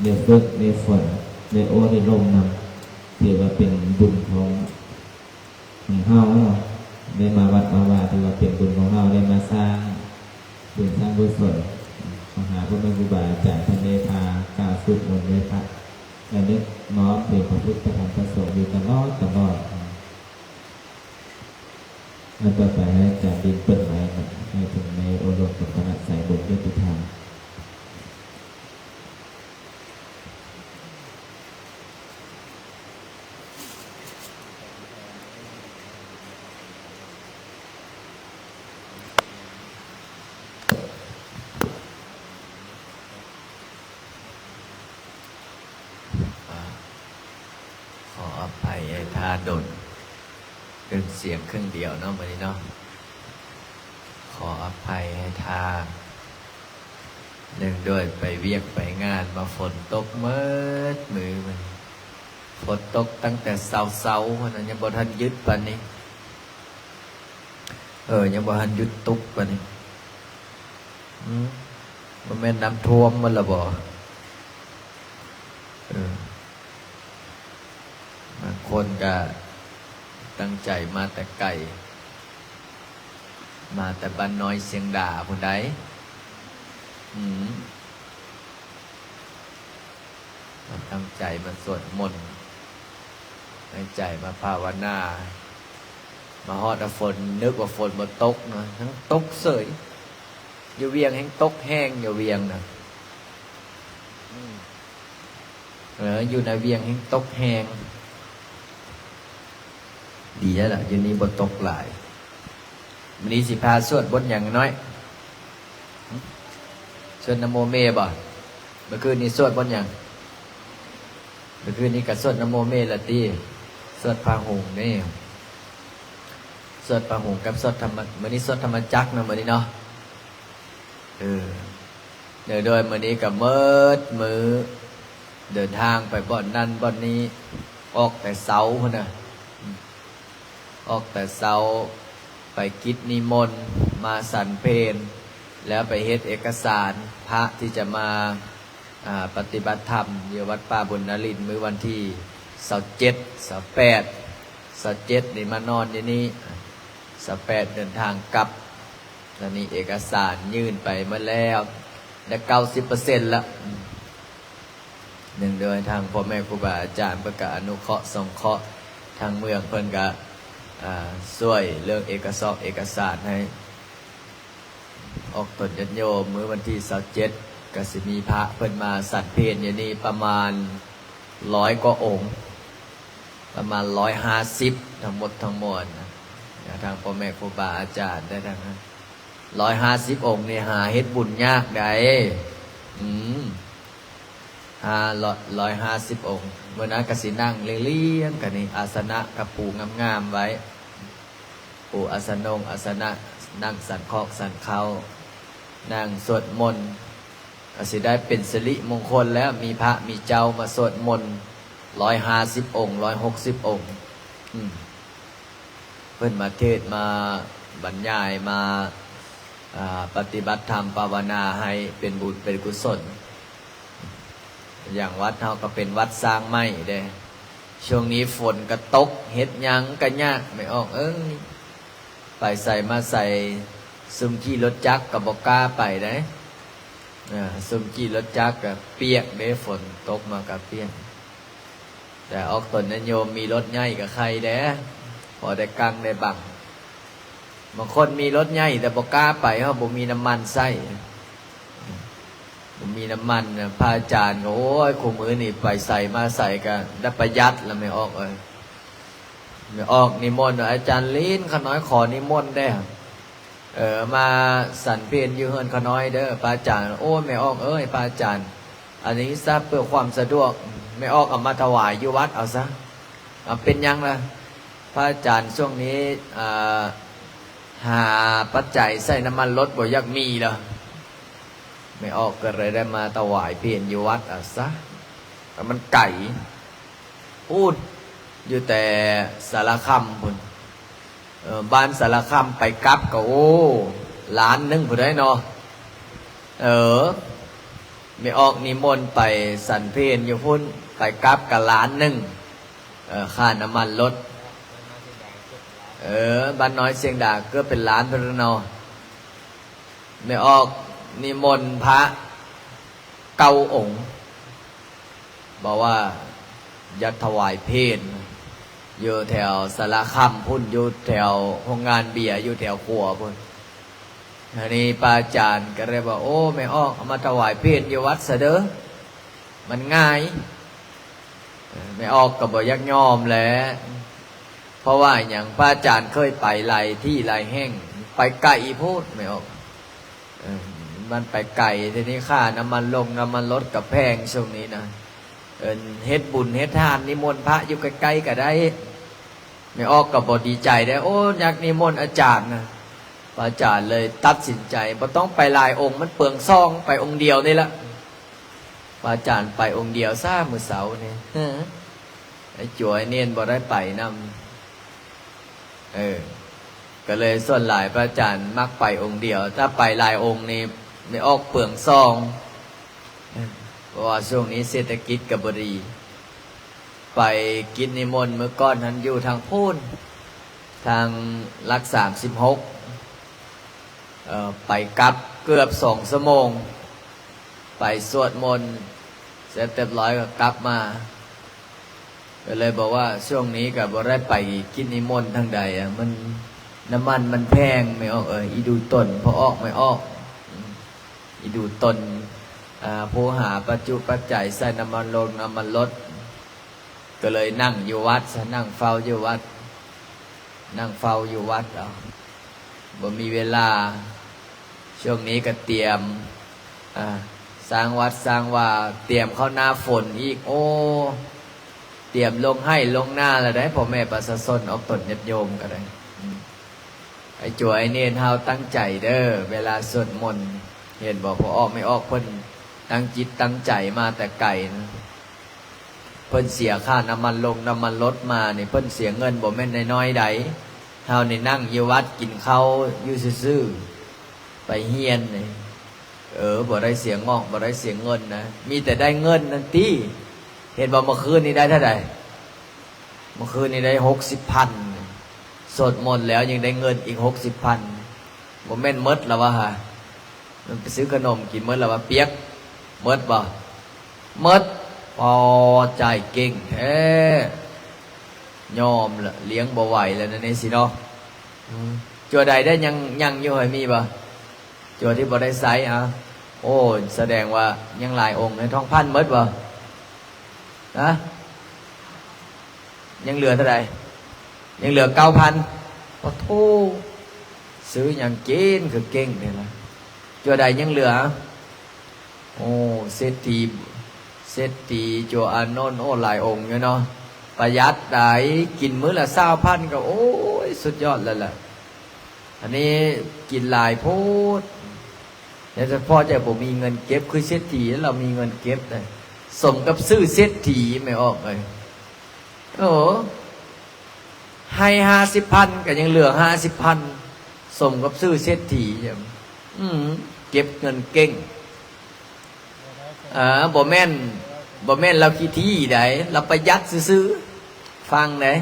ໄດ້ຝຶກ ໄດ້ຝົນ ໄດ້ໂອ້ ໄດ້ລົມນຳ ຖືວ່າເປັນບຸນຂອງ ຂອງເຮົາເນາະ ໄດ້ມາວັດມາວາ ຖືວ່າເປັນບຸນຂອງເຮົາ ໄດ້ມາສ້າງບຸນສ້າງກຸສົນ ມາຫາພໍ່ແມ່ຄູບາອາຈານ ເພິ່ນໄດ້ພາກ່າວສູດມົນໄຫວ້ພະ ລະນຶກນ້ອມເຖິງພະພຸດ ພະທຳ ພະສົງຢູ່ຕະຫຼອດ ຕະຫຼອດ. ແລ້ວຕໍ່ໄປໃຫ້ອາຈານດິນເປີດໄມໃຫ້ເພິ່ນໄດ້ໂອ້ລົມກັບຄະນະສາຍບຸນດ້ວຍຕິທາງ. ຂໍອະໄພໃຫ້ທ່າດົນ ເປັນສຽງເຄິ່ງດຽວເນາະມື້ນີ້ເນາະ ຂໍອະໄພໃຫ້ທ່າ ເນື່ອງດ້ວຍໄປວຽກໄປງານມາ ຝົນຕົກໝົດມື້ມື້ນີ້ ຝົນຕົກຕັ້ງແຕ່ເຊົ້າໆ ພຸ້ນນະ ຍັງບໍ່ທັນຢຸດປານນີ້ ເອີ ຍັງບໍ່ທັນຢຸດຕົກປານນີ້ ອືມ ບໍ່ແມ່ນນ້ຳຖ້ວມໝົດລະບໍ? ເອີ ບາງຄົນກະຕັ້ງໃຈມາແຕ່ໄກ ມາແຕ່ບ້ານນ້ອຍຊຽງດາພຸ້ນໃດ໋ ອືມ ມາຕັ້ງໃຈມາສວດມົນ ຕັ້ງໃຈມາພາວະນາ ມາຮອດ ອາ ຝົນ ນຶກວ່າຝົນບໍ່ຕົກເນາະ ຍັງຕົກເສີຍ ຢູ່ວຽງແຮ່ງຕົກແຮງ ຢູ່ວຽງນະ ອືມ ເອີ ຢູ່ໃນວຽງແຮ່ງຕົກແຮງ ດີແລ້ວລະ ຢູ່ນີ້ບໍ່ຕົກຫຼາຍ. ມື້ນີ້ຊິພາສວດບົດຫຍັງນ້ອຍ? ຫຶ? ສວດນະໂມເມບໍ? ມື້ຄືນນີ້ສວດບົດຫຍັງ? ມື້ຄືນນີ້ກະສວດນະໂມເມລະຕິ? ສວດພະຫຸງເດ້ ສວດພະຫຸງກັບສວດທຳມະ ມື້ນີ້ສວດທຳມະຈັກເນາະ ມື້ນີ້ເນາະ ເອີ ໂດຍ ໂດຍ ມື້ນີ້ກະໝົດມື້ ເດີນທາງໄປບ່ອນນັ້ນບ່ອນນີ້ ອອກແຕ່ເຊົ້າພຸ້ນນະ ອອກແຕ່ເຊົ້າ ໄປກິດນິມົນ ມາສັນເພນ ແລ້ວໄປເຮັດເອກະສານພະທີ່ຈະມາ ອາ ປະຕິບັດທຳຢູ່ວັດປ່າບຸນນະລິນ ມື້ວັນທີຊາວເຈັດ ຊາວແປດ ຊາວເຈັດນີ້ມານອນຢູ່ນີ້ ຊາວແປດເດີນທາງກັບ ຕອນນີ້ເອກະສານຍື່ນໄປໝົດແລ້ວ ໄດ້ເກົ້າສິບເປີເຊັນລະ ເນື່ອງໂດຍທາງພໍ່ແມ່ຄູບາອາຈານເພິ່ນກະອະນຸເຄາະສົງເຄາະ ທາງເມືອງເພິ່ນກະ ອາ ຊ່ວຍເລື່ອງເອກະສອກເອກະສານໃຫ້ ອອກຕົນຍາດໂຍມ ມື້ວັນທີຊາວເຈັດ ກະຊິມີພະເພິ່ນມາສັນເພນຢູ່ນີ້ປະມານຮ້ອຍກວ່າອົງ ປະມານຮ້ອຍຫ້າສິບ ທັງໝົດທັງມວນນະ ທາງພໍ່ແມ່ຄູບາອາຈານໄດ້ທັງ ຮ້ອຍຫ້າສິບອົງນີ້ຫາເຮັດບຸນຍາກໃດ໋ ອືມ ຫາ ຮ້ອຍຫ້າສິບອົງ ມື້ນັ້ນກະຊິນັ່ງລຽງໆກັນນີ້ ອາສະນະກະປູງາມໆໄວ້ ປູອາສະນົງອາສະນະ ນັ່ງສັນຄອກສັນເຄົ້າ ນັ່ງສວດມົນ ກະຊິໄດ້ເປັນສິລິມົງຄົນແລ້ວ ມີພະມີເຈົ້າມາສວດມົນ ຮ້ອຍຫ້າສິບອົງ ຮ້ອຍຫົກສິບອົງ ອືມ ເພິ່ນມາເທດ ມາບັນຍາຍ ມາ ອາ ປະຕິບັດທຳພາວະນາໃຫ້ເປັນບຸນເປັນກຸສົນ ຢ່າງວັດເຮົາກະເປັນວັດສ້າງໃໝ່ເດ້ ຊ່ວງນີ້ຝົນກະຕົກ ເຮັດຫຍັງກະຍາກ ແມ່ອອກເອີຍ ໄປໃສມາໃສ ຊຸມຂີ່ລົດຈັກກະບໍ່ກ້າໄປໃດ ອາ ຊຸມຂີ່ລົດຈັກກະປຽກເດ້ ຝົນຕົກມາກະປຽກ ແຕ່ອອກຕົນຍາດໂຍມມີລົດໃຫຍ່ກະໄຄແດ່ ພໍໄດ້ກັ້ງໄດ້ບັງ ບາງຄົນມີລົດໃຫຍ່ແຕ່ບໍ່ກ້າໄປ ເພາະບໍ່ມີນ້ຳມັນໃຊ້ ບໍ່ມີນ້ຳມັນ ພະອາຈານກະ ໂອ້ຍ ຄູ່ມື້ນີ້ໄປໃສມາໃສກະໄດ້ປະຢັດລະ ແມ່ອອກເອີຍ ແມ່ອອກນິມົນ ອາຈານລີນ ຂ້ານ້ອຍຂໍນິມົນແດ່ ເອີ ມາສັນເພນຢູ່ເຮືອນຂ້ານ້ອຍເດີ ພະອາຈານ ໂອ້ຍ ແມ່ອອກເອີຍ ພະອາຈານ ອັນນີ້ຊະເພື່ອຄວາມສະດວກ ແມ່ອອກເອົາມາຖວາຍຢູ່ວັດເອົາຊະ ເອົາ ເປັນຫຍັງລະ ພະອາຈານ ຊ່ວງນີ້ ອາ ຫາປັດໄຈໃສ່ນ້ຳມັນລົດບໍ່ຢາກມີລະ ແມ່ອອກກະເລີຍໄດ້ມາຖວາຍເພນຢູ່ວັດເອົາຊະ ແຕ່ມັນໄກ ປູ້ນ ຢູ່ແຕ່ສາລະຄຳພຸ້ນ ເອີ ບ້ານສາລະຄຳໄປກັບກະ ໂອ້ ລ້ານໜຶ່ງພຸ້ນໃດ໋ເນາະ ເອີ ແມ່ອອກນິມົນໄປສັນເພນຢູ່ພຸ້ນ ໄປກັບກະລ້ານໜຶ່ງ ເອີ ຄ່ານ້ຳມັນລົດ. ເອີ ບ້ານນ້ອຍຊຽງດາເກືອບເປັນລ້ານພຸ້ນລະເນາະ. ແມ່ອອກນິມົນພະເກົ້າອົງ ບອກວ່າຢາກຖວາຍເພນ ຢູ່ແຖວສາລາຄຳພຸ້ນ ຢູ່ແຖວໂຮງງານເບຍ ຢູ່ແຖວຂົວພຸ້ນ. ອັນນີ້ພະອາຈານກໍເລີຍວ່າ ໂອ້ ແມ່ອອກເອົາມາຖວາຍເພນຢູ່ວັດຊະເດີ ມັນງ່າຍ. ເອີ ແມ່ອອກກໍບໍ່ຢາກຍອມແຫຼະ ເພາະວ່າຫຍັງ ພະອາຈານເຄີຍໄປຫຼາຍທີ່ຫຼາຍແຫ່ງ ໄປໄກໂພດ ແມ່ອອກ ເອີ ມັນໄປໄກ ທີນີ້ຄ່ານ້ຳມັນລົງນ້ຳມັນລົດກໍແພງຊ່ວງນີ້ນະ. ເອີ ເຮັດບຸນເຮັດທານ ນິມົນພະຢູ່ໃກ້ໆກໍໄດ້. ແມ່ອອກກໍບໍ່ດີໃຈເດ້ ໂອ້ ຢາກນິມົນອາຈານນະ. ພະອາຈານເລີຍຕັດສິນໃຈ ບໍ່ຕ້ອງໄປຫຼາຍອົງ ມັນເປືອງຊອງ ໄປອົງດຽວນີ້ລະ. ພະອາຈານໄປອົງດຽວຊະມື້ເຊົ້ານີ້ ເອີ ໄອ້ຈົວໄອ້ເນນບໍ່ໄດ້ໄປນຳ. ເອີ ກໍເລີຍສ່ວນຫຼາຍພະອາຈານມັກໄປອົງດຽວ ຖ້າໄປຫຼາຍອົງນີ້ ແມ່ອອກເປືອງຊອງ ເພາະວ່າຊ່ວງນີ້ເສດຖະກິດກໍບໍ່ດີ. ໄປກິດນິມົນມື້ກ່ອນຫັ້ນຢູ່ທາງພຸ້ນ ທາງຫຼັກສາມສິບຫົກ ເອີ ໄປກັບເກືອບສອງຊົ່ວໂມງ ໄປສວດມົນເສັດຮຽບຮ້ອຍກໍກັບມາ. ກໍເລີຍບອກວ່າຊ່ວງນີ້ກໍບໍ່ໄດ້ໄປກິດນິມົນທາງໃດ ມັນ ນ້ຳມັນມັນແພງ ແມ່ອອກເອີຍ ອີ່ດູຕົນ ພໍ່ອອກແມ່ອອກ ອີ່ດູຕົນ ອາ ຜູ້ຫາປັດຈຸປັດໄຈໃສ່ນ້ຳມັນລົງນ້ຳມັນລົດ. ກໍເລີຍນັ່ງຢູ່ວັດຊະ ນັ່ງເຝົ້າຢູ່ວັດ ນັ່ງເຝົ້າຢູ່ວັດເອົາ ບໍ່ມີເວລາ. ຊ່ວງນີ້ກໍຕຽມ ອາ ສ້າງວັດສ້າງວາ ຕຽມເຂົ້າໜ້າຝົນອີກ ໂອ້ ຕຽມລົງໄຮ່ລົງນາແລ້ວໃດ໋ ພໍ່ແມ່ປະຊາຊົນອອກຕົນຍາດໂຍມກໍໄດ້. ອາ ໄອ້ຈົວໄອ້ເນນເຮົາຕັ້ງໃຈເດີ ເວລາສວດມົນ ເຫັນບໍ່ ພໍ່ອອກແມ່ອອກເພິ່ນຕັ້ງຈິດຕັ້ງໃຈມາແຕ່ໄກນະ. ເພິ່ນເສຍຄ່ານ້ຳມັນລົງນ້ຳມັນລົດມານີ້ ເພິ່ນເສຍເງິນບໍ່ແມ່ນນ້ອຍໆໃດ. ເຮົານີ້ນັ່ງຢູ່ວັດກິນເຂົ້າຢູ່ຊື່ໆ ໄປຮຽນນີ້ ເອີ ບໍ່ໄດ້ເສຍງອກ ບໍ່ໄດ້ເສຍເງິນນະ ມີແຕ່ໄດ້ເງິນນັ້ນຕິ. ເຫັນບໍ່ ເມື່ອຄືນນີ້ໄດ້ເທົ່າໃດ? ເມື່ອຄືນນີ້ໄດ້ຫົກສິບພັນ ສວດມົນແລ້ວຍັງໄດ້ເງິນອີກຫົກສິບພັນ. ບໍ່ແມ່ນໝົດລະວະຫາ ມັນໄປຊື້ຂະໜົມກິນໝົດລະວະ ປຽກ ໝົດບໍ່? ໝົດ. ພໍຈ່າຍເກັ່ງແທ້ ຍອມລະ ລ້ຽງບໍ່ໄຫວແລ້ວນະນີ້ຊິເນາະ. ອືມ ຈົວໃດໄດ້ຍັງ ຍັງຢູ່ ໃຫ້ມີບໍ່? ຈົວທີ່ບໍ່ໄດ້ໃຊ້ ອາ ໂອ້ ສະແດງວ່າຍັງຫຼາຍອົງ ໃນທ້ອງພັນໝົດບໍ່? ຮະ? ຍັງເຫຼືອເທົ່າໃດ? ຍັງເຫຼືອເກົ້າພັນ. ປະໂທ ຊື້ຫຍັງກິນຄືເກັ່ງແທ້ລະ. ຈົວໃດຍັງເຫຼືອ? ໂອ້ ເສດຖີ ເສດຖີ ຈົວອານົນ ໂອ້ ຫຼາຍອົງຢູ່ເນາະ. ປະຢັດໃດ໋ ກິນມື້ລະຊາວພັນກໍ ໂອ້ຍ ສຸດຍອດແລ້ວລະ. ອັນນີ້ກິນຫຼາຍໂພດ ແຕ່ສະເພາະຈະບໍ່ມີເງິນເກັບ ຄືເສດຖີລາວມີເງິນເກັບໄດ໋ ສົມກັບຊື່ເສດຖີ ແມ່ອອກເອີຍ. ໂອ້ ໃຫ້ຫ້າສິບພັນກໍຍັງເຫຼືອຫ້າສິບພັນ ສົມກັບຊື່ເສດຖີ. ອືມ ເກັບເງິນເກັ່ງ. ອາ ບໍ່ແມ່ນ ບໍ່ແມ່ນລາວຂີ້ຖີ່ໃດ໋ ລາວປະຢັດຊື່ໆ. ຟັງເດ້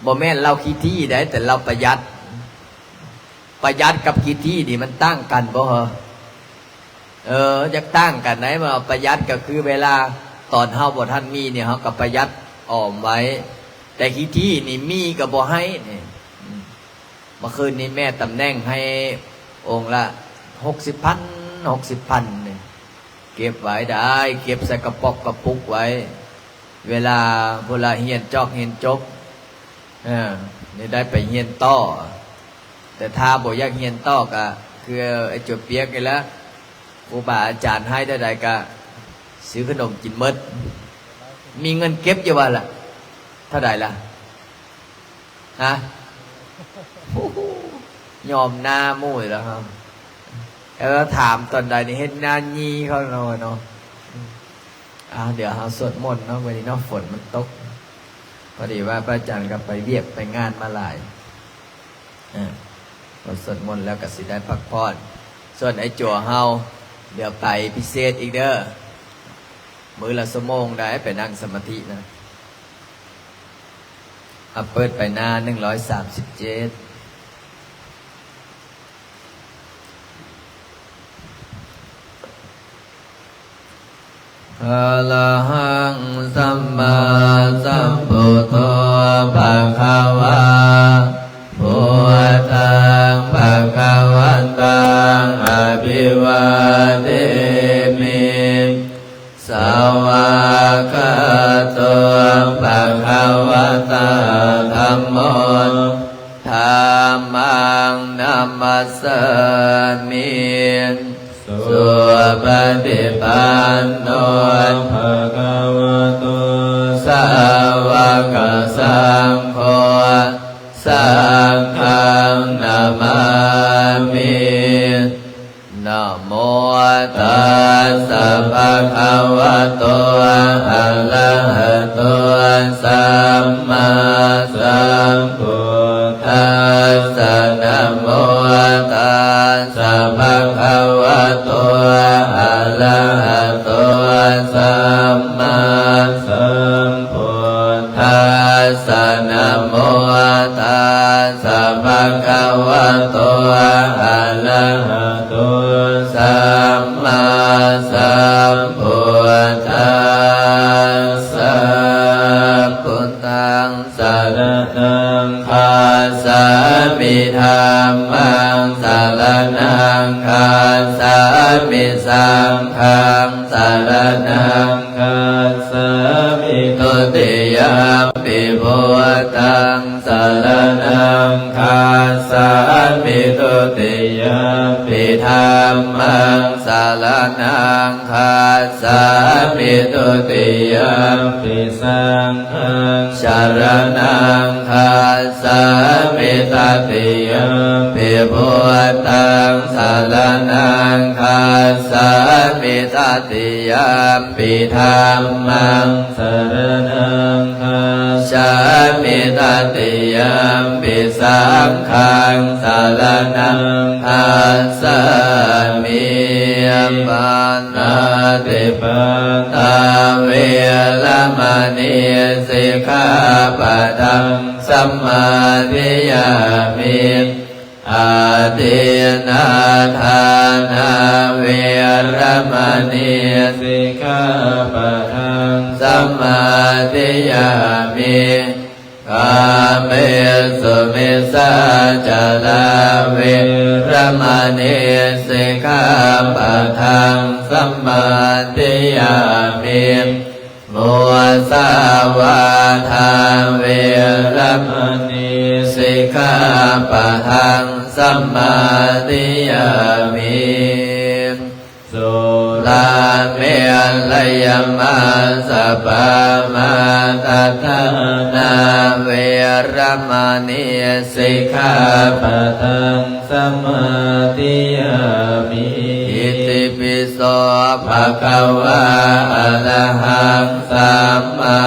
ບໍ່ແມ່ນລາວຂີ້ຖີ່ໃດ໋ ແຕ່ລາວປະຢັດ. ປະຢັດກັບຂີ້ຖີ່ນີ້ມັນຕ່າງກັນບໍ່ເຮີ? ເອີ ຢາກຕ່າງກັນໄດ໋. ວ່າປະຢັດກໍຄືເວລາຕອນເຮົາບໍ່ທັນມີນີ້ ເຮົາກໍປະຢັດອອມໄວ້ ແຕ່ຂີ້ຖີ່ນີ້ມີກໍບໍ່ໃຫ້ນີ້. ອືມ ເມື່ອຄືນນີ້ແມ່ຕຳແໜ່ງໃຫ້ອົງລະຫົກສິບພັນ ຫົກສິບພັນນີ້ ເກັບໄວ້ໄດ້ ເກັບໃສ່ກະປ໋ອກກະປຸກໄວ້ ເວລາພຸ້ນລະຮຽນຈອກຮຽນຈົບ ເອີ ນີ້ໄດ້ໄປຮຽນຕໍ່. ແຕ່ຖ້າບໍ່ຢາກຮຽນຕໍ່ກະຄືໄອ້ຈົວປຽກນີ້ລະ ຄູບາອາຈານໃຫ້ເທົ່າໃດກະຊື້ຂະໜົມກິນໝົດ. ມີເງິນເກັບຢູ່ບໍ່ລະ? ເທົ່າໃດລະ? ຮະ? ໂອ້ໂຫ ຍອມໜ້າໝູ່ແລ້ວເຮົາ ແລ້ວຖາມຕອນໃດນີ້ເຮັດໜ້າຫຍີ່ເຂົາເນາະ. ອາ ດຽວເຮົາສວດມົນເນາະ ມື້ນີ້ເນາະ ຝົນມັນຕົກ ພໍດີວ່າພະອາຈານກໍໄປວຽກໄປງານມາຫຼາຍ. ອາ ເຮົາສວດມົນແລ້ວກໍຊິໄດ້ພັກຜ່ອນ. ສ່ວນໄອ້ຈົວເຮົາ ດຽວໄປພິເສດອີກເດີ. ມື້ລະຊົ່ວໂມງໄດ້ ໄປນັ່ງສະມາທິນະ. ອາ ເປີດໄປໜ້າໜຶ່ງຮ້ອຍສາມສິບເຈັດ. ອະລະຫັງ ສຳມາສຳພຸດໂທ ພະຄະວາ. ພຸດທັງ ພະຄະວັນຕັງ ອະພິວາເດມິ. ສະວາກຂາໂຕ ພະຄະວະຕາ ທຳໂມ. ທຳມັງ ນະມັດສາມິ. ສຸປະຕິປັນໂນ ພະຄະວະໂຕ ສາວະກະສັງໂຄ ສັງຄັງ ນະມາມິ. ນະໂມຕັດສະ ພະຄະວະໂຕ ອະລະຫະໂຕ ສຳມາສຳພຸດທັດສະ. ນະໂມຕັດສະ ພະຄະວະໂຕ ອະລະຫະໂຕ ສຳມາສຳ ພຸດທັດສະ. ນະໂມຕັດສະ ພະຄະວະໂຕ ອະລະຫະໂຕ ສຳມາສຳພຸດທັດສະ. ພຸດທັງ ສະລະນັງຄັດສາມິ. ທຳມັງ ສະລະນັງຄັດສາມິ. ສັງຄັງ ສະລະນັງຄັດສາມິ. ທຸຕິຍຳປິ ພຸດທັງ ສະລະນັງຄັດສາມິ. ທຸຕິຍຳປິ ທຳມັງ ສະລະນັງຄັດສາມິ. ທຸຕິຍຳປິ ສັງຄັງ ສະລະນັງຄັດສາມິ. ຕະຕິຍຳປິ ພຸດທັງ ສະລະນັງຄັດສາມິ. ຕະຕິຍຳປິ ທຳມັງ ສະລະນັງຄັດສາມິ. ຕະຕິຍຳປິ ສັງຄັງ ສະລະນັງຄັດສາມິ. ປານາຕິປາຕາ ເວລະມະນີ ສິກຂາປະທັງ ສະມາທິຍາມິ. ອາທິນນາທານາ ເວລະມະນີ ສິກຂາປະທັງ ສະມາທິຍາມິ. ກາເມສຸມິດສາຈາລາ ເວລະມະນີ ສິກຂາປະທັງ ສະມາທິຍາມິ. ມຸສາວາທາ ເວລະມະນີ ສິກຂາປະທັງ ສະມາທິຍາມິ. ສຸລາເມລະຍະມັດສະປາມາທັດຖານາ ເວລະມະນີ ສິກຂາປະທັງ ສະມາທິຍາມິ. ອິຕິປິໂສ ພະຄະວາ ອະລະຫັງ ສຳມາ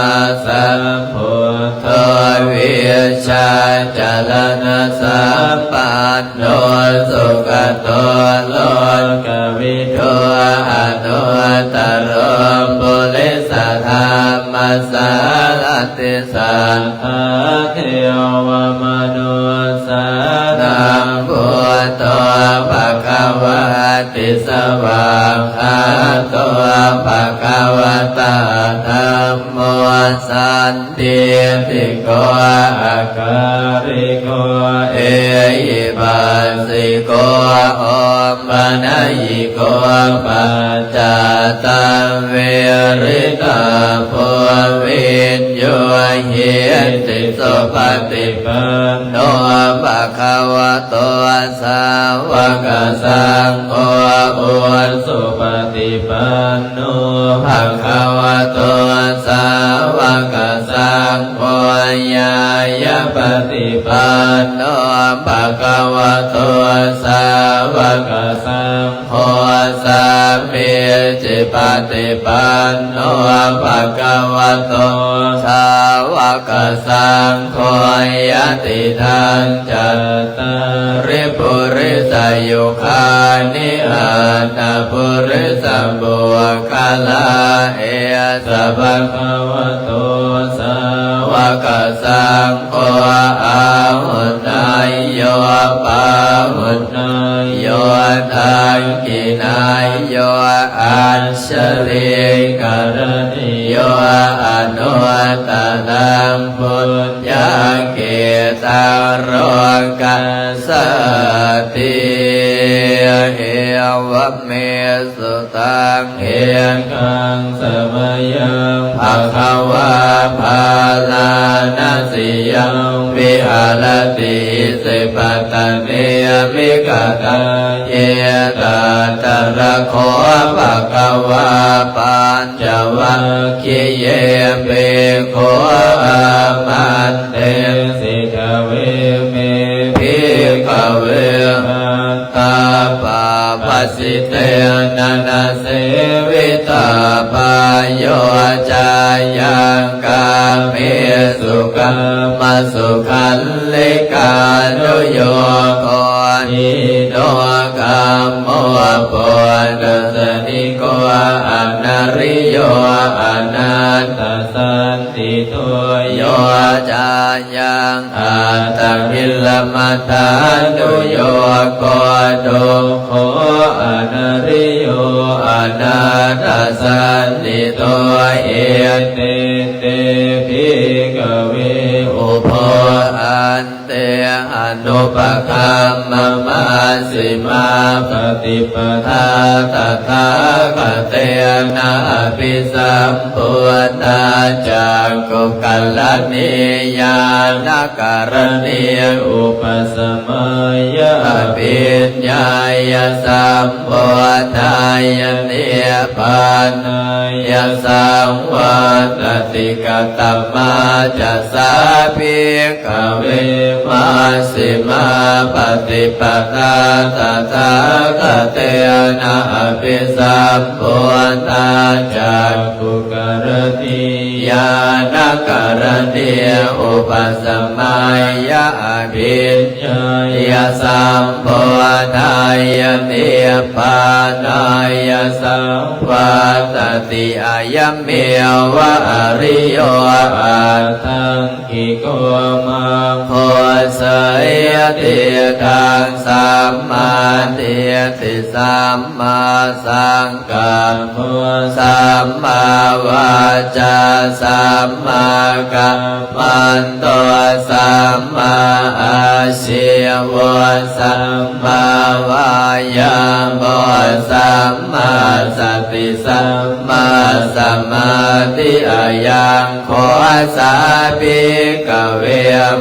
ສຳພຸດໂທ ວິຊາຈາລະນະສຳປັນໂນ ສຸກະໂຕ ໂລກະວິທູ ອະນຸດຕະໂລ ປຸລິສະທຳມະສາລະ ຕິ ສັດຖາເທວະມະນຸດສານັງ ພຸດໂທ ພະຄະວາຕິ ສະຫວາກຂາໂຕ ພະຄະວະຕາ ທຳໂມ ສັນທິຕິໂກ ອາກາລິໂກ ເອຫິປັດສິໂກ ໂອ ປະນະຍິໂກ ປັດຈາຕັງ ວິລິຕາໂພ ວິນໂຍຫິຕິ ສຸປະຕິປັນໂນ ພະຄະວະໂຕ ສາວະກະສັງໂຄ ອຸຊຸປະຕິປັນໂນ ພະຄະວະໂຕ ສາວະກະສັງໂຄ ຍາຍະປະຕິປັນໂນ ພະຄະວະໂຕ ສາວະກະສັງ ໂຄ ສາມີຈິປະຕິປັນໂນ ພະຄະວະໂຕ ສາວະກະສັງໂຄ ຍະຕິທັງ ຈັດຕາລິ ປຸລິສະຍຸຄານິ ອັດຖະປຸລິສະບຸກຄະລາ ເອ ສະ ພະຄະວະໂຕ ສາວະກະສັງໂຄ ອາຫຸເນຍໂຍ ປາຫຸເນຍໂຍ ທັກຂິເນຍໂຍ ອັດສະລີກະລະນີໂຍ ອະນຸດຕະລັງ ປຸນ ຍັງກີຕັງ ໂລກັດສາຕິ ເອວະເມ ສຸຕັງ ເອກັງສະມະຍັງ ພະຄະວາ ພາລານະສີຍັງ ວິຫາລະຕິ ອິສິປະຕະເນ ມິກະຕະເຍ ຕາຕະລະໂຄ ພະຄະວາ ປັນ ຈະວັກຄີເຍ ພິກຂຸ ອາມັນເຕ ສິກຂະເວເມ ພິກຂະເວ ອັດຕາປາປະສິເຕນະ ນະເສວິຕະປາໂຍ ຈາຍັງກາເມສຸ ກາມະສຸຂັນລິການຸໂຍໂກ ທີໂນ ກາໂມ ໂພດາສະນິໂກ ອະນະລິໂຍ ອະນາດຕະສັນຕິໂທ ໂຍ ຈາຍັງ ອັດຕະວິລະມະທານຸໂຍໂກ ທຸກໂຂ ອະນະລິໂຍ ອະນາດຕະສັນຕິໂທ ເອເຕ ເຕ ພິກຂະເວ ອຸໂພ ອັນ ເຕ ອະນຸປະກຳມະ ມັຊຊິມາປະຕິປະທາ ຕະຖາຄະເຕນະ ອະພິສຳພຸດທາ ຈັກຂຸກະລະນີ ຍານະກະລະນີ ອຸປະສະມາຍະ ອະພິນຍາຍະ ສຳໂພທາຍະ ນິບພານາຍະ ສັງວັດຕະຕິ ກະຕະມາຈະສາ ພິກຂະເວ ມັຊຊິມາປະຕິປະທາ ຕະຖາຄະເຕນະ ອະພິສຳພຸດທາ ຈັກຂຸກະລະນີ ຍານະກະລະນີ ອຸປະສະມາຍະ ອະພິນຍາຍະ ສຳໂພທາຍະ ນິບພານາຍະ ສັງວັດຕະຕິ ອາຍະເມວະ ອະລິໂຍ ອັດຖັງ ກິໂກ ມັກໂຄ ເສຍທິດທັງ ສຳມາທິດຖິ ສຳມາສັງກັບໂພ ສຳມາວາຈາ ສຳມາກັມມັນໂຕ ສຳມາອາຊີໂວ ສຳມາວາຍາໂມ ສຳມາສະຕິ ສຳມາສະມາທິ ອາຍັງ ໂຄ ສາ ພິກຂະເວ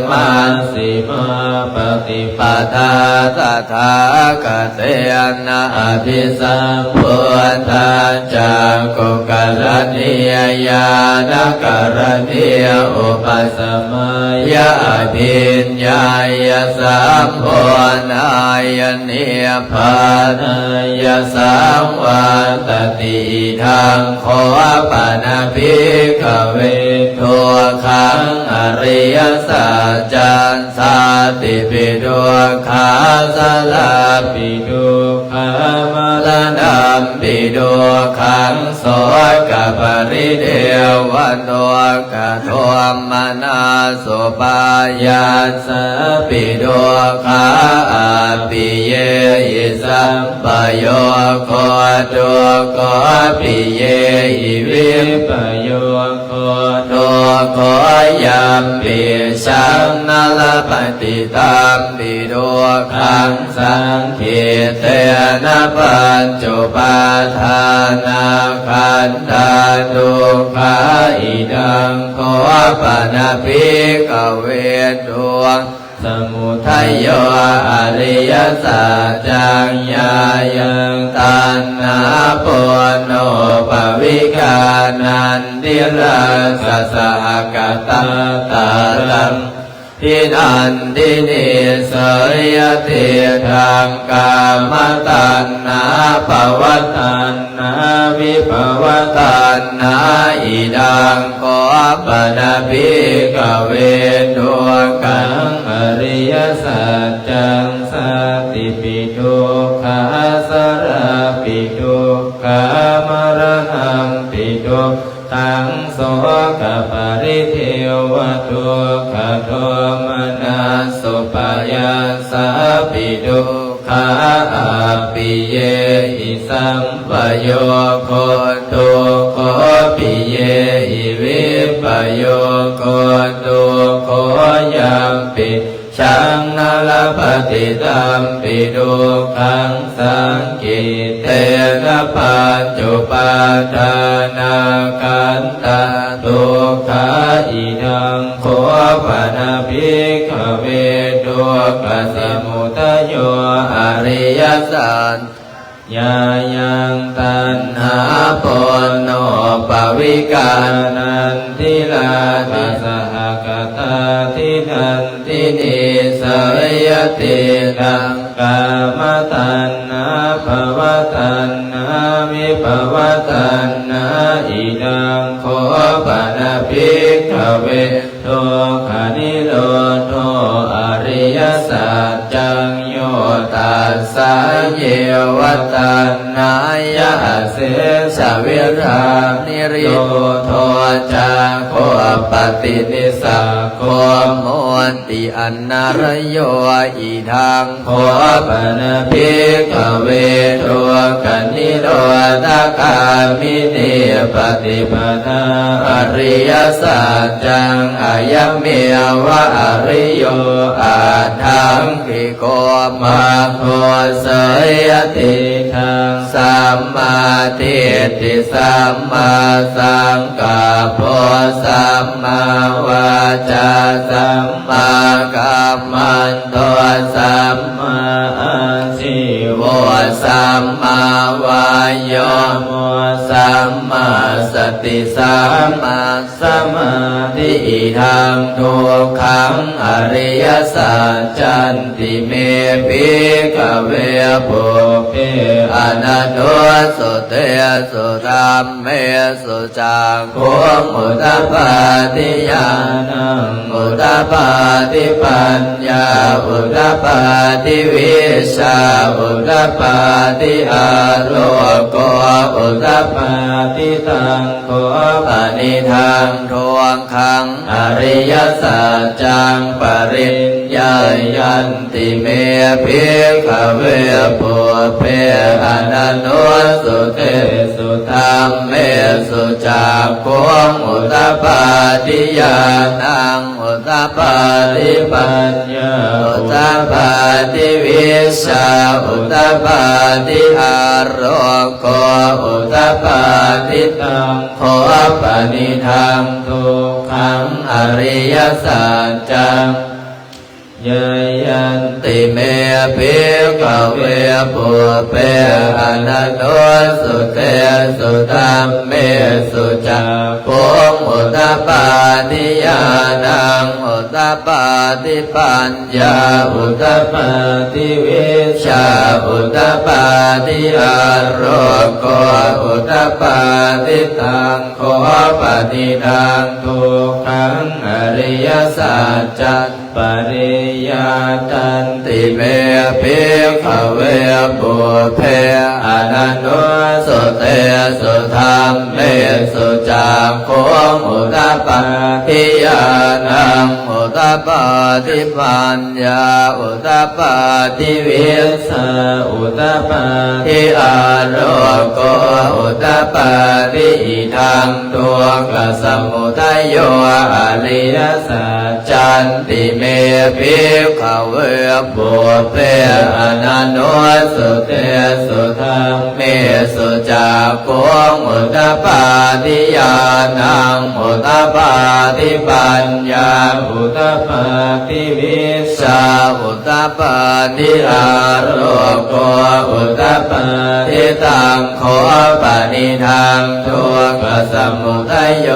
ມັຊຊິມາປະຕິປະທາ ຕະຖາຄະເຕນະ ອະພິສຳພຸດທາ ຈັກຂຸກະລະນີ ຍານະກະລະນີ ອຸປະສະມາຍະ ອະພິນຍາຍະ ສຳໂພທາຍະ ນິບພານາຍະ ສັງວັດຕະຕິ ອິທັງ ໂຄ ປະນະ ພິກຂະເວ ທຸກຂັງ ອະລິຍະສັດຈັງ ຊາຕິປິ ທຸກຂາ ຊະລາປິ ທຸກຂາ ມະລະນຳປິ ທຸກຂັງ ໂສກະປະລິເທວະ ທຸກຂະໂທມະນັດ ສຸປາຍັດສາປິ ທຸກຂາ ອັບປິເຍຫິ ສຳປະໂຍໂຄ ທຸກໂຂ ປິເຍຫິ ວິປະໂຍໂຄ ທຸກໂຂ ຍັມປິ ສັງນະລະປະຕິ ຕັມປິ ທຸກຂັງ ສັງຂິເຕນະ ປັດຈຸປາທານະຂັນທາ ທຸກຂາ ອິທັງ ໂຄ ປະນະ ພິກຂະເວ ທຸກສະມຸໄທໂຍ ອະລິຍະສັດຈັງ ຍາຍັງ ຕັນຫາ ປຸນໂນປະວຽກາ ນັນທິຣາຊະສະຫະກະຕາ ຕະລັງ ທິນັນທິນີ ເສຍຍະຕິດທັງ ກາມະຕັນຫາ ພະວະຕັນຫາ ວິພະວະຕັນຫາ ອິດັງ ຂໍປະນະ ພິກຂະເວ ທຸກຂັງ ອະລິຍະສັດຈັງ ສາຕິປິ ທຸກຂາ ສາລະປິ ທຸກຂາ ມະລະນຳປິ ທຸກ ຂັງ ໂສກະປະລິເທວະ ທຸກຂະໂທມະນັດສຸປາຍາສາປິ ທຸກຂາ ອາປິເຍຫິ ສຳປະໂຍໂຄ ທຸກໂຂປິເຍຫິ ວິປະໂຍໂຄ ທຸກໂຂ ຍຳປິ ຈັງນະລະປະຕິ ຕັມປິ ທຸກຂັງ ສັງກິດເຕນະ ປັນຈຸປາທານະຂັນຕາ ທຸກຂາ ອິດັງ ຂໍປະນະ ພິກຂະເວ ທຸກຂະສະມຸດທະໂຍ ອະລິຍະສັດ ຍາຍັງ ຕັນຫາ ໂປນໂນ ປະວິກາ ນັນທິລາ ຕິສະຫະກະຕາ ທິນັນທິນີ ເສຍຍະຕິດທັງ ກາມະຕັນຫາ ພະວະຕັນຫາ ວິພະວະຕັນຫາ ອິດັງ ຂໍປະນະ ພິກຂະເວ ທຸກຂະນິໂຣໂທ ອະລິຍະສັດຈັງ ໂຍຕັດສະ ເຍວະຕັນຫາຍະ ອະເສສະເວທານິໂຣໂທ ຈັກຂຸປະຕິນິສາໂກ ໂມຕິ ອະນະລະໂຍ ອິດັງ ຂໍປະນະ ພິກຂະເວ ທຸກຂະນິໂຣທະກາມິນີ ປະຕິປະທາ ອະລິຍະສັດຈັງ ອາຍະເມວະ ອະລິໂຍ ອະທັງກິໂກ ມັກໂຄ ເສຍຍະຕິດທັງ ສຳມາທິດຖິ ສຳມາສັງກັບໂພ ສຳມາວາຈາ ສຳມາກັມມັນໂຕ ສຳມາອາຊີໂວ ສຳມາວາຍາໂມ ສຳມາສະຕິ ສຳມາສະມາທິ ອິທັງ ທຸກຂັງ ອະລິຍະສັດຈັນຕິເມ ພິກຂະເວ ປຸບເປ ອະນະນຸສະເຕສຸ ທຳເມສຸ ຈັກຂຸງ ອຸດທະປາທິ ຍານັງ ອຸດທະປາທິ ປັນຍາ ອຸດທະປາທິ ວິຊາ ອຸດທະປາທິ ອາໂລໂກ ອຸດທະປາທິ ຕັງ ໂຄ ປະນິທັງ ທຸກຂັງ ອະລິຍະສັດຈັງ ປະລິນຍາຍັນ ຕິເມ ພິກຂະເວ ປຸບເປ ອະນະນຸສະເຕສຸ ທຳເມສຸ ຈັກຂຸງ ອຸດທະປາທິ ຍານັງ ອຸດທະປາທິ ປັນຍາ ອຸດທະປາທິ ວິຊາ ອຸດທະປາທິ ອາໂລໂກ ອຸດທະປາທິ ຕັງ ໂຄ ປະນິທັງ ທຸກຂັງ ອະລິຍະສັດຈັງ ຍາຍັນຕິເມ ພິກຂະເວ ປຸບເປ ອະນະນຸສະເຕສຸ ທຳເມສຸ ຈັກຂຸງ ອຸດທະປາທິ ຍານັງ ອຸດທະປາທິ ປັນຍາ ອຸດທະປາທິ ວິຊາ ອຸດທະປາທິ ອາໂລໂກ ອຸດທະປາທິ ຕັງ ໂຄ ປະນິທັງ ທຸກຂັງ ອະລິຍະສັດຈັງ ປະລິຍັດຕັນຕິເມ ພິກຂະເວ ປຸບເປ ອະນະນຸສະເຕສຸ ທຳເມສຸ ຈັກຂຸງ ອຸດທະປາທິ ຍານັງ ອຸດທະປາທິ ປັນຍາ ອຸດທະປາທິ ວິຊາ ອຸດທະປາທິ ອາໂລໂກ ອຸດທະປາທິ ອິທັງ ທຸກຂະສະມຸດທະໂຍ ອະລິຍະສັດຈັນຕິເມ ພິກຂະເວ ປຸບເປ ອະນະນຸສະເຕສຸ ທຳເມສຸ ຈັກຂຸງ ອຸດທະປາທິ ຍານັງ ອຸດທະປາທິ ປັນຍາ ອຸດຕະປາທິວິຊາ ອຸດຕະປາທິອາໂລໂກ ອຸດຕະປາທິຕັງ ໂຄປະນິທັງ ທຸກຂະສະມຸດທະໂຍ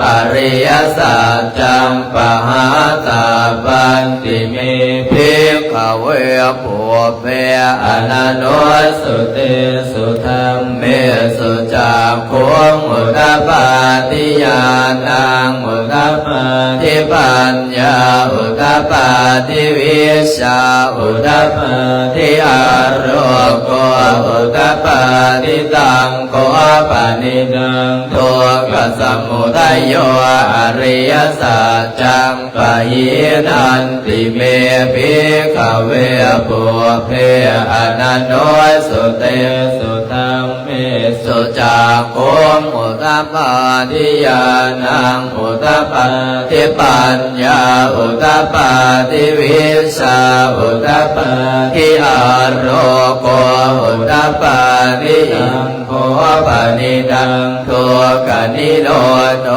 ອະລິຍະສັດຈັງ ປະຫາຕາປັນຕິເມ ພິກຂະເວ ປຸບເປ ອະນະນຸສະຕິ ສຸທັມເມສຸ ຈັກຂຸງ ອຸດຕະປາທິ ຍານັງ ອຸດຕະປາທິ ປັນຍາ ອຸດຕະປາທິ ວິຊາ ອຸດຕະປາທິ ອາໂລໂກ ອຸດຕະປາທິ ຕັງ ໂຄປະນິທັງ ທຸກຂະສະມຸດທະໂຍ ອະລິຍະສັດຈັງ ປະຫີນັນຕິເມ ພິກຂະເວ ປຸບເພ ອະນະນຸສະຕິ ສຸທັມເມສຸ ຈັກຂຸງ ອຸດຕະປາທິ ຍານັງ ອຸດຕະປາທິ ປັນຍາ ອຸດຕະປາທິ ວິຊາ ອຸດຕະປາທິ ອາໂລໂກ ອຸດຕະປາທິ ໂຄປະນິທັງ ທຸກຂະນິໂຣໂທ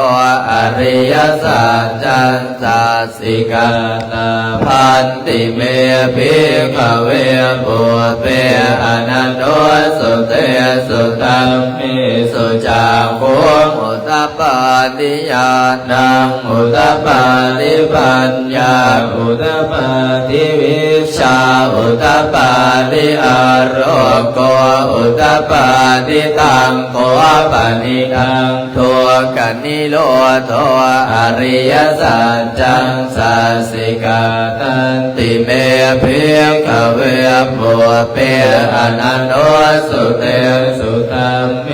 ອະລິຍະສັດຈັງ ສັດສິກາຕາພັນຕິເມ ພິກຂະເວ ປຸບເປ ອະນະນຸສະຕິ ສຸທັມເມສຸ ຈັກຂຸງ ອຸດຕະປາທິ ຍານັງ ອຸດຕະປາທິ ປັນຍາ ອຸດຕະປາທິ ວິຊາ ອຸດຕະປາທິ ອາໂລໂກ ອຸດຕະປາທິ ຕັງ ໂຄປະນິທັງ ທຸກຂະນິໂຣໂທ ອະລິຍະສັດຈັງ ສັດສິກາຕັນຕິເມ ພິກຂະເວ ປຸບເປ ອະນະນຸສະຕິ ສຸທັມເມ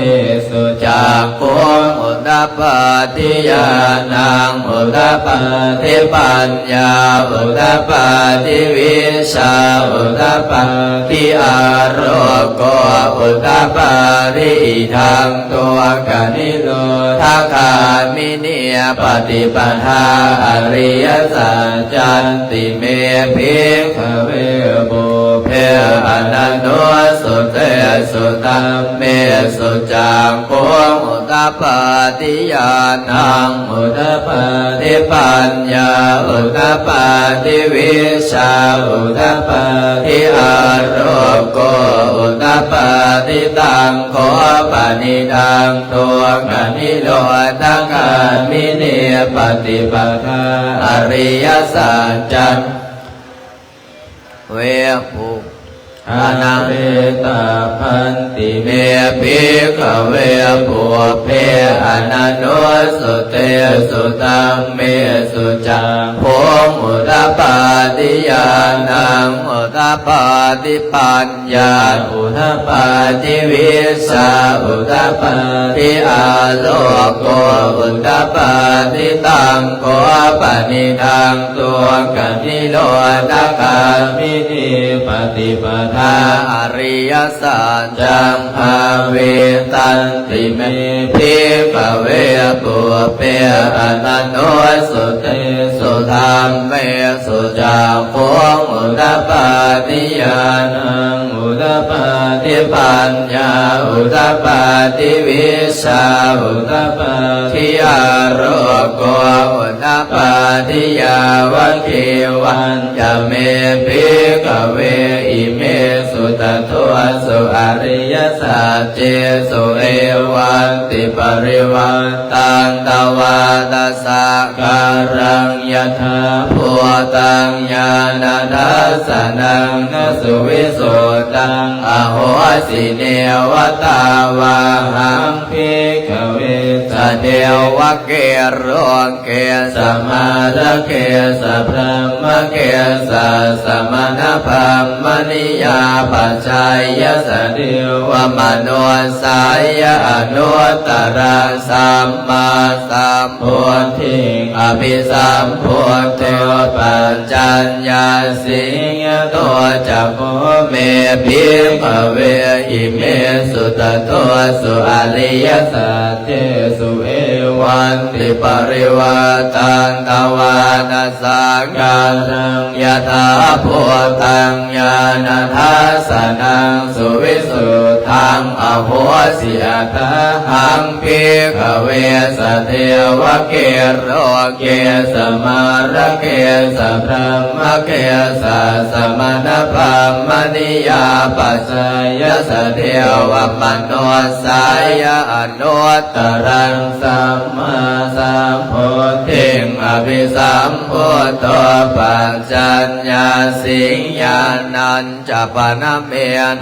ສຸ ຈັກຂຸງ ອຸດຕະປາທິ ຍານັງ ອຸດຕະປາທິ ປັນຍາ ອຸດຕະປາທິ ວິຊາ ອຸດຕະປາທິ ອາໂລໂກ ອຸດຕະປາທິ ອີທັງ ທຸກຂະນິໂຣທະກາມິນີ ປະຕິປະທາ ອະລິຍະສັດຈັນຕິເມ ພິກຂະເວ ປຸບເພ ອະນະນຸສະເຕ ສຸທັມເມສຸ ຈັກຂຸງ ອຸດຕະປາທິ ຍານັງ ອຸດຕະປາທິ ປັນຍາ ອຸດຕະປາທິ ວິຊາ ອຸດຕະປາທິ ອາໂລໂກ ອຸດຕະປາທິ ຕັງ ໂຄປະນິທັງ ທຸກຂະນິໂຣທະກາມິນີ ປະຕິປະທາ ອະລິຍະສັດຈັງ ເວ ປຸ ອະນະເວຕາພັນຕິເມ ພິກຂະເວ ປຸບເພ ອະນະນຸສະເຕ ສຸທັມເມສຸ ຈັກຂຸງ ອຸດຕະປາທິ ຍານັງ ອຸດຕະປາທິ ປັນ ຍາ ອຸດຕະປາທິ ວິຊາ ອຸດຕະປາທິ ອາໂລໂກ ອຸດຕະປາທິ ຕັງ ໂຄປະນິທັງ ທຸກຂະນິໂຣທະກາມິນີ ປະຕິປະທາ ອະລິຍະສັດຈັງ ພາເວຕັນຕິເມ ພິກຂະເວ ປຸບເປ ອະນະນຸສະເຕ ສຸທັມເມ ສຸ ຈັກຂຸງ ອຸດຕະປາທິ ຍານັງ ອຸດຕະປາທິ ປັນຍາ ອຸດຕະປາທິ ວິຊາ ອຸດຕະປາທິ ອາໂລໂກ ອຸດຕະປາທິ ຍາວະເກວັນຈະເມ ພິກຂະເວ ອິເມສຸ ຕະໂທ ສຸ ອະລິຍະສັດເຈສຸ ເອວັນຕິປະລິວັດ ຕັງ ຕະວາຕະສະກາລັງ ຍະຖາພູຕັງ ຍານະທັດສະນັງ ນະສຸວິສຸດຕັງ ອະໂຫສິ ເນວະຕາວາຫັງ ພິກຂະເວ ສະເທວະເກ ໂລເກ ສະມາລະເກ ສະບຣາມະເກ ສະສະມະນະ ບຣາມະນີຍາ ປັດໄຊຍະ ສະເທວະມະນຸດສາຍະ ອະນຸດຕະຣາ ສຳມາສຳ ພຸດທິງ ອະພິສຳພຸດໂທ ປັດຈັນຍາສິງຍະໂຕ ຈະໂພເມ ພິກຂະເວ ອິເມສຸ ຕະໂທ ສຸ ອະລິຍະສັດເຈສຸ ເອ ວັນຕິປະລິວາຕັນ ທະວານະສັງຂາຣັງ ຍະຖາພູຕັງ ຍານະທັດສະນັງ ສຸວິສຸດທັງ ອະໂຫສິ ອັດຖະຫັງ ພິກຂະເວ ສະເທວະເກ ໂລເກ ສະມາລະເກ ສະບຣະມະເກ ສະສະມະນະ ພຣາມະນິຍາ ປັດຊາຍະ ສະເທວະມະນຸດສາຍະ ອະນຸດຕະລັງ ສຳມາສຳໂພດທິງ ອະພິສຳພຸດໂທ ປັດຈະຍາສິງ ຍານັນຈະປະນະເມ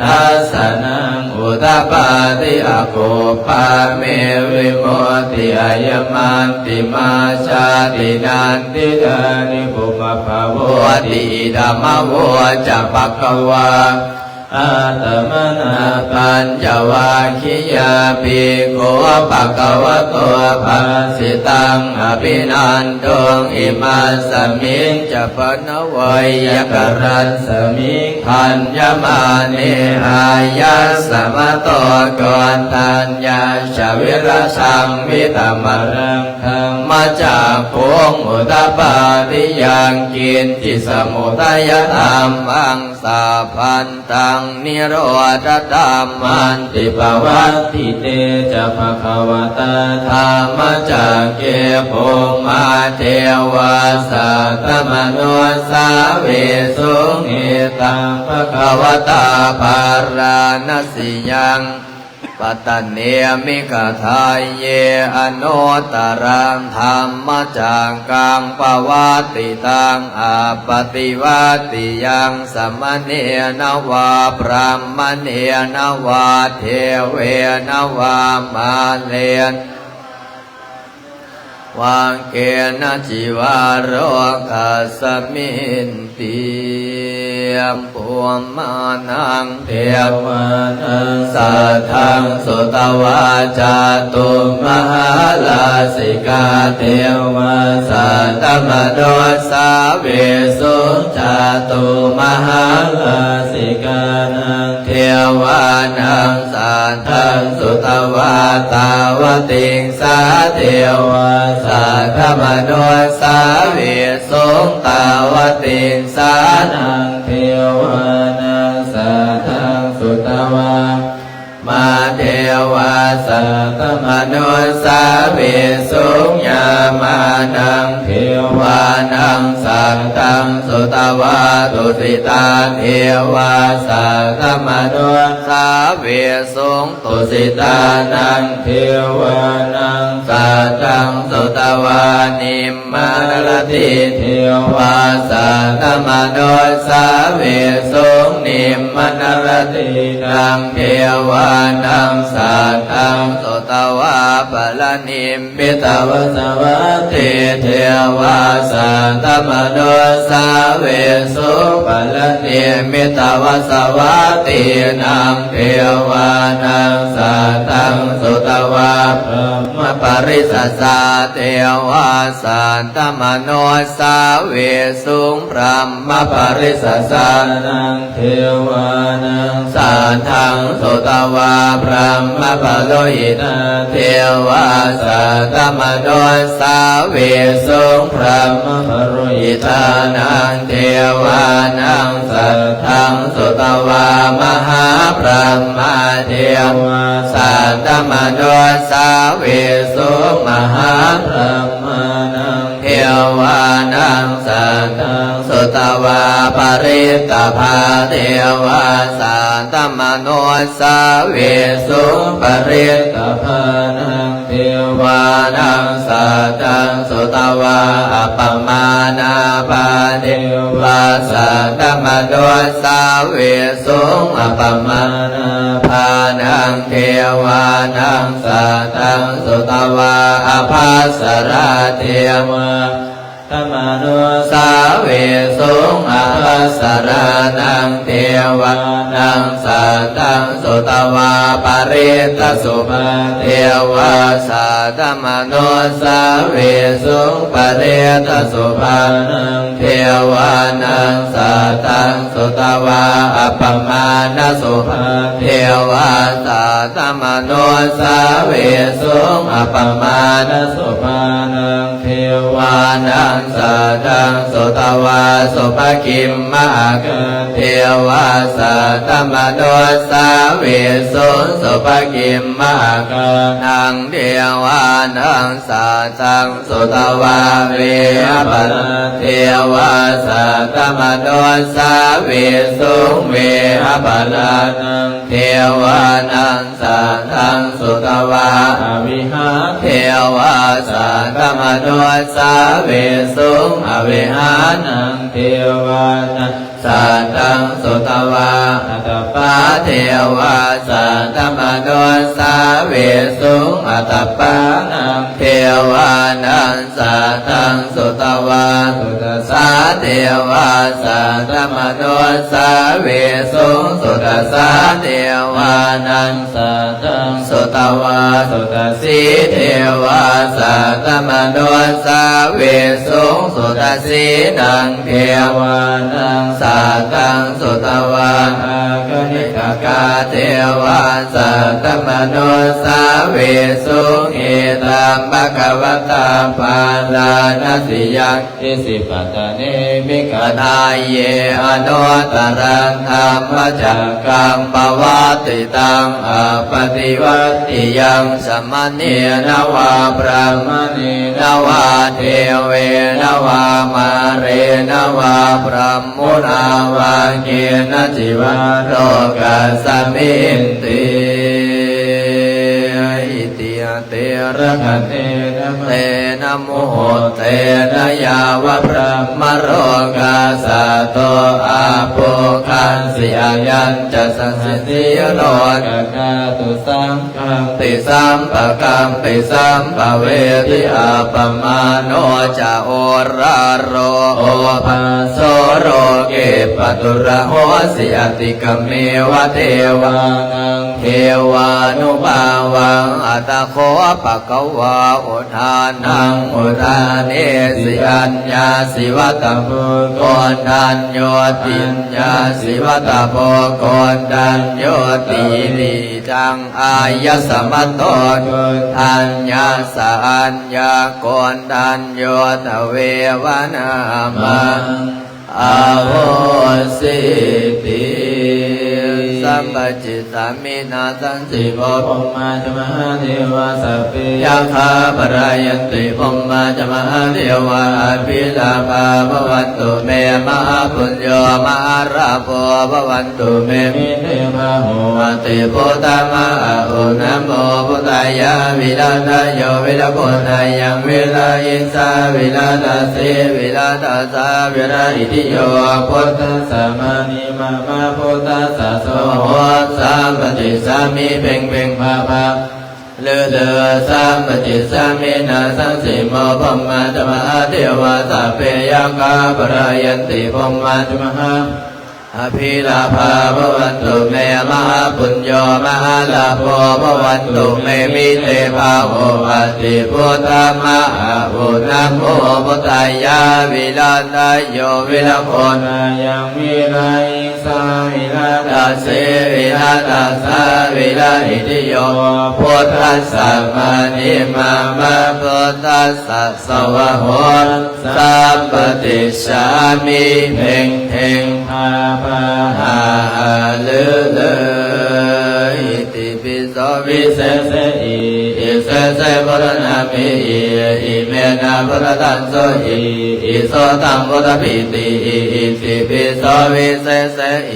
ທັດສະນັງ ອຸດປາທິ ອະກຸບປາເມ ວິມຸດຕິ ອາຍະມັນຕິມາ ຊາຕິ ນັນທິດານິ ປຸບປະພາໂວ ຕິ ອິດຖະມະໂວ ຈະ ພະຄະວາ ອາຕະມະນາ ປັນຈະວັກຄີຍາ ພິກຂຸ ພະຄະວະໂຕ ພາສິຕັງ ອະພິນັນທຸງ ອິມັດສະມິງ ຈະ ພະນະໄວຍະກະຣັດສະມິງ ພະຍະມາເນ ອາຍັດສະມະໂຕ ໂກນທັນຍັດສະ ວິຣະສັງ ວິຕະມະລັງ ທຳມະຈັກຂຸງ ອຸດປາທິ ຍັງກິນຈິ ສະມຸທະຍະທຳມັງ ສະພັນຕັງ ນິໂຣທະທຳມັນຕິ ປະວັດຕິເຕ ຈະ ພະຄະວະຕາ ທຳມະຈັກເກ ພູມມະເທວາ ສັດຕະມະນຸດສາເວສຸງ ເອຕັງ ພະຄະວະຕາ ພາລານະສີຍັງ ປັດຕະເນ ມິກະທາເຍ ອະນຸດຕະລັງ ທຳມະຈັກກັງ ປະວັດຕິຕັງ ອະປະຕິວັດຕິຍັງ ສະມະເນນະວາ ບຣາມະເນນະວາ ເທເວນະວາ ມາເລນະ ວັງເກນະຈິວາໂລກັດສະມິນຕິ ປຸມມານັງ ເທວານັງ ສັດທັງ ສຸຕະວາ ຈາຕຸມະຫາລາສິກາ ເທວາ ສັດຕະມະນຸດສາເວສຸງ ຈາຕຸມະຫາລາສິການັງ ເທວານັງ ສັດທັງ ສຸຕະວາ ຕາວະຕິງສາ ເທວາ ສັດຕະມະນຸດສາເວສຸງ ຕາວະຕິງສານັງ ເທວານັງ ສັດທັງ ສຸຕະວາ ມາ ເທວາ ສັດຕະມະນຸດສາເວສຸງ ຍາມານັງ ເທວານັງ ສັດທັງ ສຸຕະວາ ຕຸສິຕາ ເທວາ ສັດຕະມະນຸດສາເວສຸງ ຕຸສິຕານັງ ເທວານັງ ສັດທັງ ສຸຕະວາ ນິມມະນະລະທີ ເທວາ ສັດຕະມະນຸດສາເວສຸງ ນິມມະນະລະທີນັງ ເທວານັງ ສັດທັງ ສຸຕະວາ ປະລະນິມມິຕະວາສະວັດທີ ເທວາ ສັດຕະມະນຸດສາເວສຸງ ປະລະນິມມິຕະວາສະວັດທີນັງ ເທວານັງ ສັດທັງ ສຸຕະວາ ບຣມມະປະລິດສະສາ ເທວາ ສັດຕະມະນຸດສາເວສຸງ ບຣມມະປະລິດສະສານັງ ເທວານັງ ສັດທັງ ສຸຕະວາ ບຣມມະປະໂລຫິຕາ ເທວາ ສັດຕະມະນຸດສາເວສຸງ ບຣມມະປະໂລຫິຕານັງ ເທວານັງ ສັດທັງ ສຸຕະວາ ມະຫາບຣມມາ ເທວາ ສັດຕະມະນຸດສາເວສຸງ ມະຫາບຣມມານັງ ເທວານັງ ສັດທັງ ສຸຕະວາ ປະລິດຕະພາ ເທວາ ສັດຕະມະນຸດສາເວສຸງ ປະລິດຕະພານັງ ເທວານັງ ສັດທັງ ສຸຕະວາ ອັບປະມານາພາ ເທວາ ສັດຕະມະນຸດສາເວສຸງ ອັບປະມານາພານັງ ເທວານັງ ສັດທັງ ສຸຕະວາ ອະພັດສະລາ ເທວາ manussāvesuṃ. Ābhassarānaṃ devānaṃ saddaṃ sutvā parittasubhā devā saddamanussāvesuṃ. Parittasubhānaṃ devānaṃ saddaṃ sutvā appamāṇasubhā devā saddamanussāvesuṃ. Appamāṇasubhānaṃ devānaṃ saddaṃ sutvā subhakiṃ mahakā devā saddamanussāvesuṃ. Subhakimahakānaṃ devānaṃ saddaṃ sutvā vehapphalā devā saddamanussāvesuṃ. Vehapphalānaṃ devānaṃ saddaṃ sutvā avihā devā saddamanussāvesuṃ. Avihānaṃ devānaṃ saddaṃ sutvā atappā devā saddamanussāvesuṃ. Atappānaṃ devānaṃ saddaṃ sutvā sudassā devā saddamanussāvesuṃ. Sudassā devānaṃ saddaṃ sutvā sudassī devā saddamanussāvesuṃ. Sudassīnaṃ devānaṃ saddaṃ sutvā akaniṭṭhakā devā saddamanussāvesuṃ. Etaṃ bhagavatā bārāṇasiyaṃ isipatane migadāye anuttaraṃ dhammacakkaṃ pavattitaṃ appaṭivattiyaṃ samaṇena vā brāhmaṇena vā devena vā mārena vā brahmunā vā kenaci vā lokasminti. Itiha teragatena tena muhuttena yāva brahmalokā saddo abbhuggacchi. Ayañca sadisī lokadhātu saṅkampi sampakampi sampavedhi. Appamāṇo ca oḷāro obhāso loke pāturahosi. Atikkamitvā devānaṃ devānubhāvaṃ. Atha kho bhagavā udānaṃ udānesi: Aññāsi vata bho koṇḍaññoti. Aññāsi vata bho koṇḍaññoti. Iti taṃ āyasmato koṇḍaññassa aññākoṇḍañño tveva nāmaṃ ahosīti. Yaṃ sampajicchāmi nāsaṃsi kho bhummā ca mahādevā sabbe yakkhā palāyanti. Bhummā ca mahādevā abhilābhā bhavantu me, mahāpuñño mahālābho bhavantu me. Mitebāhuṃ ati buddha ma a u, namo buddhāya. Virāgayo virāguṇāyaṃ virāhijja virālasi virāta sā viraitthiyo buddhassa mānīmama buddhassa svāhom. Sampajicchāmi. Peṅ peṅ pā pā lū lū. Sampajicchāmi nāsaṃsi kho bhummā ca mahādevā sabbe yakkhā palāyanti. Bhummā ca mahā abhilābhā bhavantu me, mahāpuñño mahālābho bhavantu me. Mitebāhuṃ ati buddha ma a u, namo buddhāya. Virāgayo virāguṇāyaṃ virāhijja virālasi virāta sā viraitthiyo buddhassa mānīmama buddhassa svāhom. Sampajicchāmi. Peṅ peṅ pā pā hā hā lū lū. Itipi so visese i, isese buddhanāme i, imena buddhadaṃso i, iso taṃ buddhapi ti i. Itipi so visese i,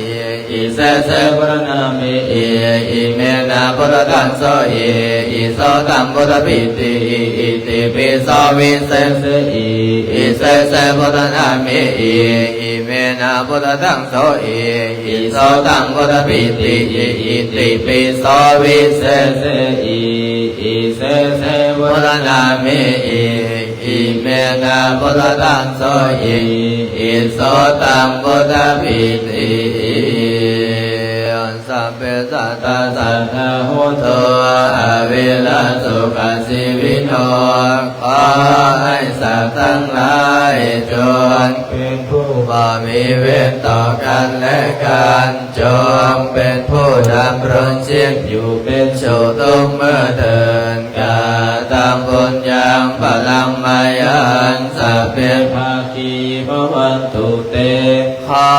isese buddhanāme i, imena buddhadaṃso i, iso taṃ buddhapi ti i. Itipi so visese i, isese buddhanāme i, imena buddhadaṃso i, iso taṃ buddhapi ti i. Itipi so visese i, isese buddhanāme i, ime ນະພຸດທະທັງ ໂສຫິ ອິໂສຕັງ ພຸດທະປີຕິ ສັບເພ ສັດຕາ ສັດທາ ໂຫຕຸ ອະເວລາ ສຸຂະ ຊີວິໂນ. ຂໍໃຫ້ສັດທັງຫຼາຍ ຈົ່ງເປັນຜູ້ບໍ່ມີເວນຕໍ່ກັນແລະກັນ, ຈົ່ງເປັນຜູ້ດຳລົງຊີບຢູ່ເປັນສຸກທຸກເມື່ອເທີ້ນ. ກະຕັງ ປຸນຍັງ ພະລັງ ມາຍັງ ສັບເພ ພາຄີ ພະວັນຕຸ ເຕ. ຂໍ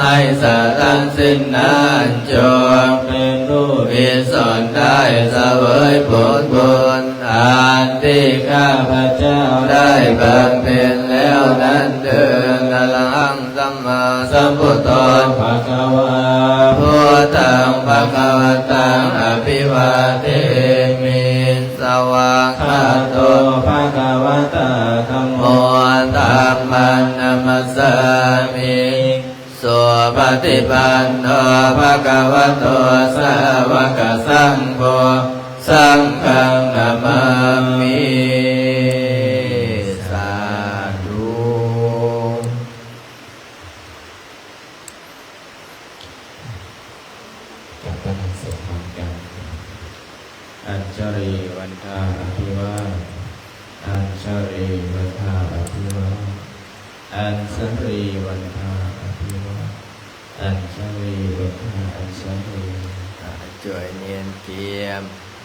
ໃຫ້ສັດທັງສິ້ນນັ້ນ ຈົ່ງເປັນຜູ້ມີສ່ວນໄດ້ສະເຫວີຍຜົນບຸນ ອັນທີ່ຂ້າພະເຈົ້າໄດ້ບຳເພັນແລ້ວນັ້ນເທີ້ນ. ອະລະຫັງ ສຳມາສຳພຸດໂທ ພະຄະວາ ພຸດທັງ ພະຄະວັນຕັງ ອະພິວາເທມິ ສະວາກຂາໂຕ ພະຄະວະຕາ ທຳໂມ ທຳມັງ ນະມັດສາມິ ສຸປະຕິປັນໂນ ພະຄະວະໂຕ ສາວະກະສັງໂຄ ສັງຄັງ ນະມາມິ ສາທຸ. ກັບນະມັດສະການ ອັນຊະລີວັນທາ ອະພິວາ ອັນຊະລີວັນທາ ອະພິວາ ອັນຊະລີວັນທາ ອະພິວາ ອັນຊະລີວັນທາ ອັນຊະລີ. ອ່າ ຈວຍແນມກຽມ.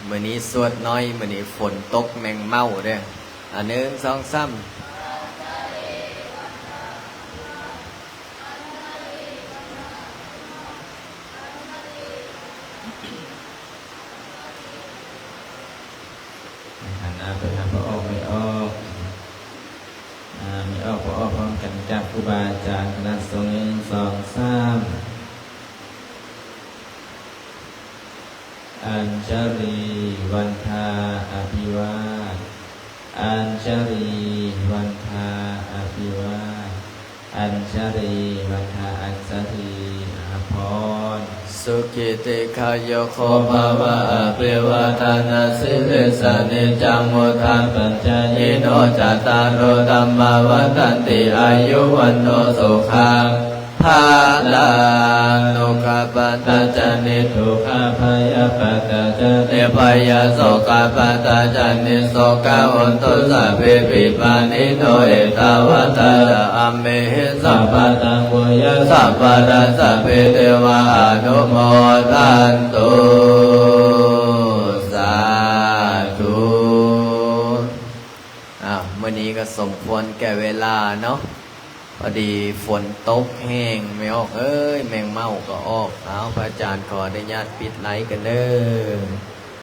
ມື້ນີ້ສວດໜ້ອຍ, ມື້ນີ້ຝົນຕົກແມງເມົາເດີ້. ອ່າ ໜຶ່ງ ສອງ ສາມ. ຫັນໜ້າໄປຫາພໍ່ອອກແມ່ອອກ. ອ່າ ແມ່ອອກພໍ່ອອກພ້ອມກັນກັບຄູບາອາຈານຄະນະສົງ ໜຶ່ງ ສອງ ສາມ. ອັນຊະລີວັນທາ ອະພິວາ ອັນຊະລີວັນທາ ອະພິວາ ອັນຊະລີວັນທາ ອັນຊະລີ ອາພອນ. ສຸຂີ ດີຄາຍຸໂກ ພະວະ ອະພິວາທະນະສີລິສະ ນິຈຈັງ ວຸດທາປະຈາຍິໂນ ຈັດຕາໂລ ທຳມາ ວັດທັນຕິ ອາຍຸ ວັນໂນ ສຸຂັງ ພະລັງ. ໂລຄາພະຕາ ຈະນິ ທຸກຂະ ພະຍາພະຕາ ຈະນິ ພະຍາ ໂສຄາພະຕາ ຈະນິ ໂສກາ ໂຫນຕຸ ສະເພ ວິປານິໂນ ເອຕາວັດຕາ ອຳເມຫິ ສັບພະທັງ ບຸນຍາ ສັບພະລັງ ສະເພ ເທວາ ອະນຸໂມທັນຕຸ ສາທຸ. ອ້າວ ມື້ນີ້ກໍສົມຄວນແກ່ເວລາເນາະ, ພໍດີຝົນຕົກແຮງ ແມ່ອອກເອີຍ ແມງເມົາກໍອອກ. ອ້າວ ພະອາຈານຂໍອະນຸຍາດປິດໄລກັນເດີ້.